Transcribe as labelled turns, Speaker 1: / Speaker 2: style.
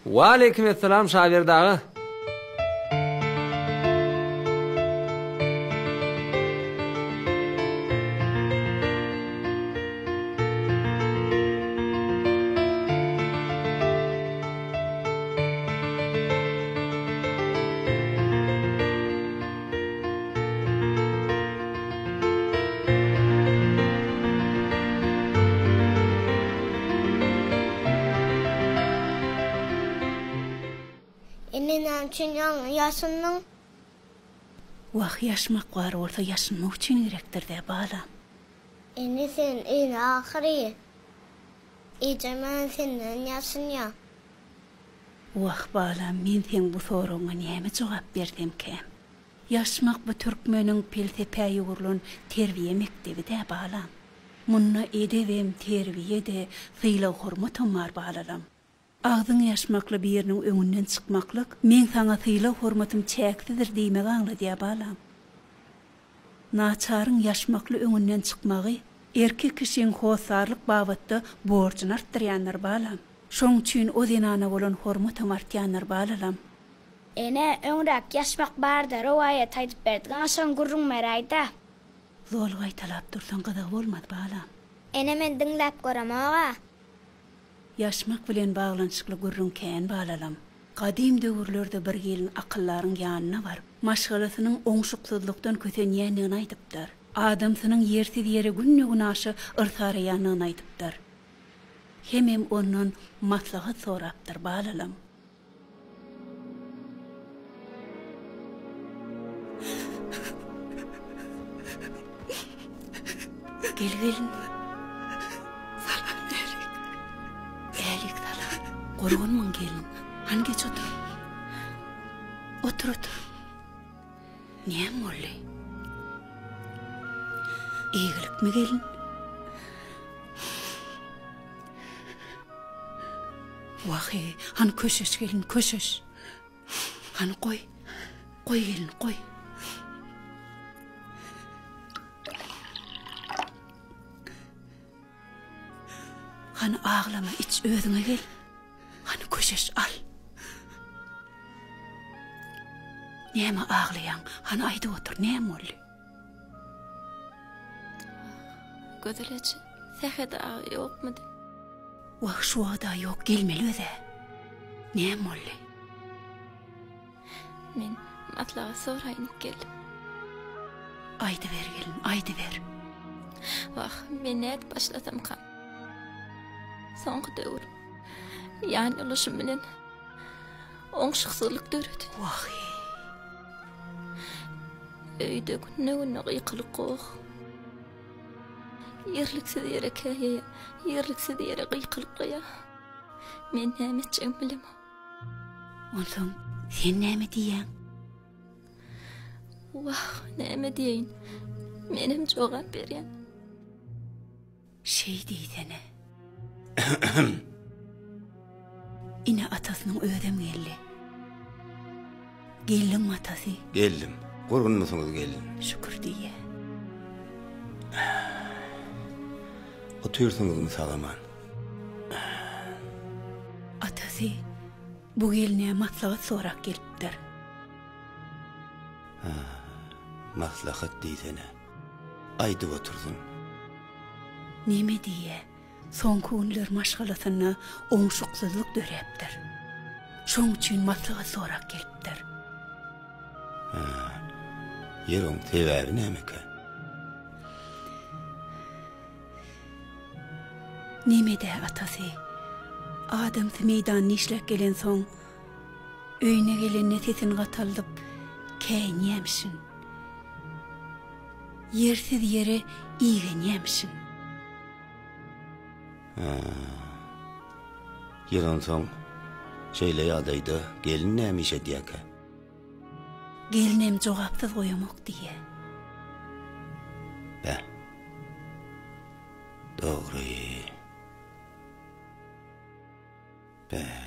Speaker 1: Waleýkim essalam Şaberdi aga.
Speaker 2: Ene näme üçin ýaňy ýaşyndyň?
Speaker 3: Wah, ýaşmak bar bolsa ýaşynmak üçin gerekdir-dä, balam.
Speaker 2: Ene sen ene ahyry. Ejem hem senden ýaşynýa.
Speaker 3: Wah, balam, men seň bu soragyňa näme jogap bersemkäm? Ýaşmak bu türkmeniň pelsepä ýugrulan terbiýe mekdebi-dä, balam. Munda edebem, terbiýe-de, sylag-hormatam bar, balalam. Agzyň ýaşmakly biriniň öňünden çykmaklyk, meň saňa sylag-hormatym çäksizdir diýmegi aňladýar, balam. Naçaryň ýaşmakly öňünden çykmagy erkek kişiň hossarlyk babatda borjuny artdyrýandyr, balam. Şoň üçin o zenana bolan hormatam artýandyr, balalam.
Speaker 2: Ene, öňräk ýaşmak barda rowaýat aýdyp berdiň-a, şoň gürrüň beräý-dä.
Speaker 3: Zol gaýtalap dursaň gyzygy bolmaz, balam.
Speaker 2: Ene, men diňläp göremog-a.
Speaker 3: Ýaşmak bilen baglanyşykly gürrüň kän, balalam. Gadym döwürlerde bir gelin akyldaryň ýanyna baryp, maşgalasynyň oňşuksyzlykdan kösenýändigini aýdypdyr. Adamsynyň ýersiz ýere günde-günaşa yrsaraýandygyny aýdypdyr. Hemem ondan maslahat sorapdyr, balalam. Gel gelin.
Speaker 4: Salam Älik.
Speaker 3: Älik salam. Gorgunmyň gelin? Hany geç otur. Otur otur. Näme boldy? Eýgilikmi gelin? Wah-eý, hany köşeş gelin, köşeş. Hany goý, goý gelin, goý. Hany aglama, iç, özüňe gel. Hany köşeş, al. Näme aglaýaň? Hany aýdyp otur, näme boldy?
Speaker 4: Gözel eje, Sähet aga ýokmudy?
Speaker 3: Wah, şu wagda ýok, gelmeli öz-ä. Näme boldy?
Speaker 4: Men maslahat soraýynyp geldim.
Speaker 3: Aýdyber gelin, aýdyber.
Speaker 4: Wah, men nädip başlasamkam? Soňky döwür ýan ýoldaşym bilen oňşuksyzlyk döredi.
Speaker 3: Wah-eý.
Speaker 4: Öýde günde-günde gykylyk goh. Ýerliksiz ýere käýeýär, ýerliksiz ýere gykylyklaýar. Men näme etjegimi bilemok.
Speaker 3: Onsoň sen näme diýýäň?
Speaker 4: Wah, näme diýeýin? Menem jogap berýän.
Speaker 3: Şeý diýsene. Ine atasynyň özem geldi. Geldiňmi atasy?
Speaker 5: Geldim. Gurgunmysyňyz gelin?
Speaker 3: Şükür diýýä.
Speaker 5: Otyrsyňyzmy sag-aman?
Speaker 3: Atasy bu gelne maslahat sorap gelipdir.
Speaker 5: Hä, maslahat diýsene. Aýdyp otursyn.
Speaker 3: Neme diýýä, soňky günler maşgalasynda oňşuksyzlyk döräpdir. Şoň üçin maslahat sorap gelipdir.
Speaker 5: Hä, ýer oň sebäbi nämekä?
Speaker 3: Neme-dä, atasy. Adamsy meýdanda işläp gelensoň, öýüne gelende sesini gataldyp, käýinýämişin. Ýersiz ýere igenýämişin.
Speaker 5: Hä. Ýer onsoň, şeýle ýagdaýda gelin näme iş edýäkä?
Speaker 3: Gelinem jogapsyz goýamok diýýä.
Speaker 5: Bä. Dogry. Bä.